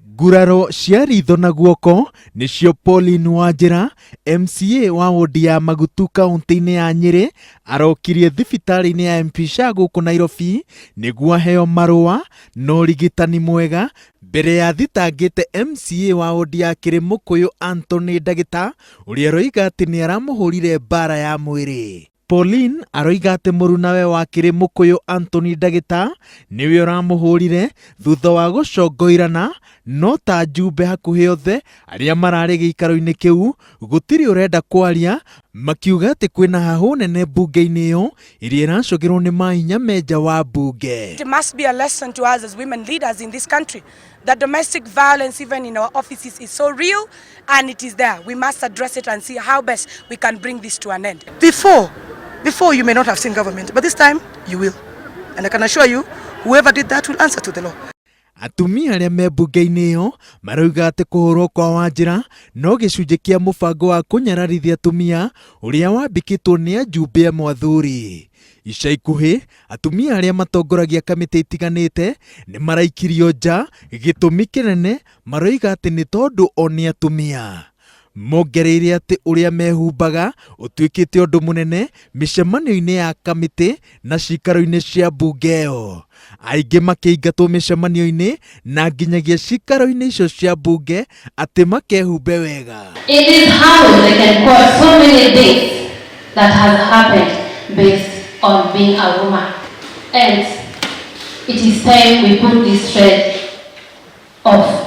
Nguraro cia ritho na guoko nĩcio Pauline Wanjĩra, MCA wa wodi ya Magutu kaũntĩ-inĩ ya Nyĩrĩ arokirie thibitarĩ-inĩ ya MP Shah gũkũ Nairobi nĩguo aheo marũa na ũrigitani mwega mbere ya thitangĩte MCA wa wodi ya Kĩrĩmũkũyũ Anthony Ndagĩta ũrĩa aroiga atĩ nĩ aramũhũrire mbara ya mwĩrĩ. Pauline aroiga atĩ mũrunawe wa Kĩrĩmũkũyũ Anthony Ndagĩta nĩwe ũramũhũrire thutha wa gũcongoirana no ta njumbe hakuhĩ othe arĩa mararĩ gĩikaro-inĩ kĩu gũtirĩ ũrenda kwaria makiuga atĩ kwĩna hahũ nene mbunge-inĩ ĩyo ĩrĩa ĩracũgĩrwo nĩ mahinya me nja wa mbunge. It must be a lesson to us as women leaders in this country that domestic violence even in our offices is so real and it is there. We must address it and see how best we can bring this to an end. Before you may not have seen government, but this time you will. And I can assure you, whoever did that will answer to the law. Atumia arĩa me mbunge-inĩ ĩyo marauga atĩ kũhũrwo kwa Wanjĩra no gĩcunjĩ kĩa mũbango wa kũnyararithia atumia ũrĩa wambĩkĩtwo nĩ ajumbe amwe athuri. Ica ikuhĩ atumia arĩa matongoragia kamĩtĩ itiganĩte nĩ maraikirio nja, gĩtũmi kĩnene maroiga atĩ nĩ tondũ o nĩ atumia. Mongereire atĩ ũrĩa mehumbaga ũtuĩkĩte ũndũ mũnene mĩcemanio-inĩ ya kamĩtĩ na cikaro-inĩ cia mbunge ĩyo. Aingĩ makĩingatwo mĩcemanio-inĩ na nginyagia cikaro-inĩ icio cia mbunge atĩ makehumbe wega. In this house, I can quote so many things that has happened based on being a woman. And it is time we put this thread off.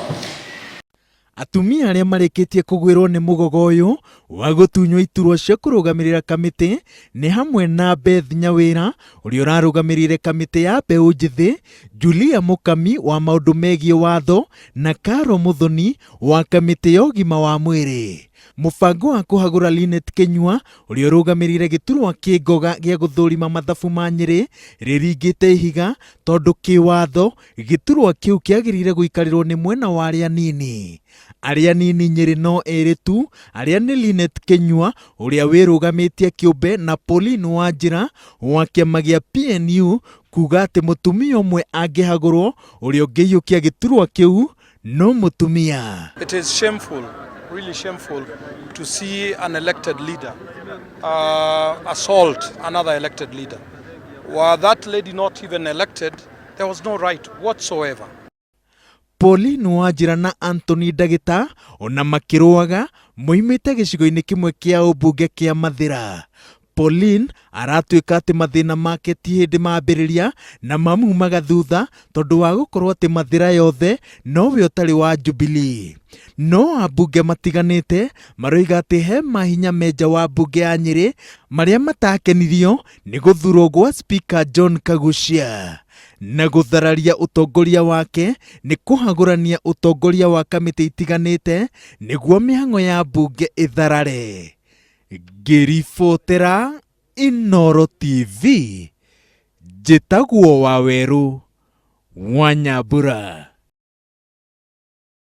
Atumia arĩa marĩkĩtie kũgwĩrwo nĩ mũgogo ũyũ wa gũtunywo iturwa cia kũrũgamĩrĩra kamĩtĩ nĩ hamwe na Beth Nyawĩra ũrĩa ũrarũgamĩrĩire kamĩtĩ ya mbeũ njĩthĩ, Julia Mũkami wa maũndũ megiĩ watho na Caro Mũthoni wa kamĩtĩ ya ũgima wa mwĩrĩ. Mũbango wa kũhagũra Linet Kĩnyua ũrĩa ũrũgamĩrĩire gĩturwa kĩ ngoga gĩa gũthũrima mathabu ma Nyĩrĩ rĩringĩte ihiga tondũ kĩwatho gĩturwa kĩu kĩagĩrĩire gũikarĩrwo nĩ mwena wa arĩa anini. Arĩa anini Nyĩrĩ no erĩ tu arĩa nĩ Linet Kĩnyua ũrĩa wĩrũgamĩtie kĩũmbe na Pauline Wanjĩra wa kĩama gĩa PNU kuga atĩ mũtumia ũmwe angĩhagũrwo ũrĩa ũngĩiyũkia gĩturwa kĩu no mũtumia. It is shameful, really shameful, to see an elected leader assault another elected leader. Were that lady not even elected, there was no right whatsoever. Pauline Wanjĩra na Anthony Ndagĩta ona makĩrũaga moimĩte gĩcigo-inĩ kĩmwe kĩa ũmbunge kĩa Mathĩra. Pauline aratuĩka atĩ mathĩna make ti hĩndĩ mambĩrĩria na mamumaga thutha tondũ wa gũkorwo atĩ Mathĩra yothe nowe ũtarĩ wa Jubilee. No ambunge matiganĩte maroiga atĩ he mahinya me nja wa mbunge ya Nyĩrĩ marĩa matakenirio nĩ gũthurwo gwa Speaker John Kaguchia na gũthararia ũtongoria wake nĩ kũhagũrania ũtongoria wa kamĩtĩ itiganĩte nĩguo mĩhang'o ya mbunge ĩtharare. Ngĩribotera Inooro TV, njĩtagwo Wawerũ wa Nyambura.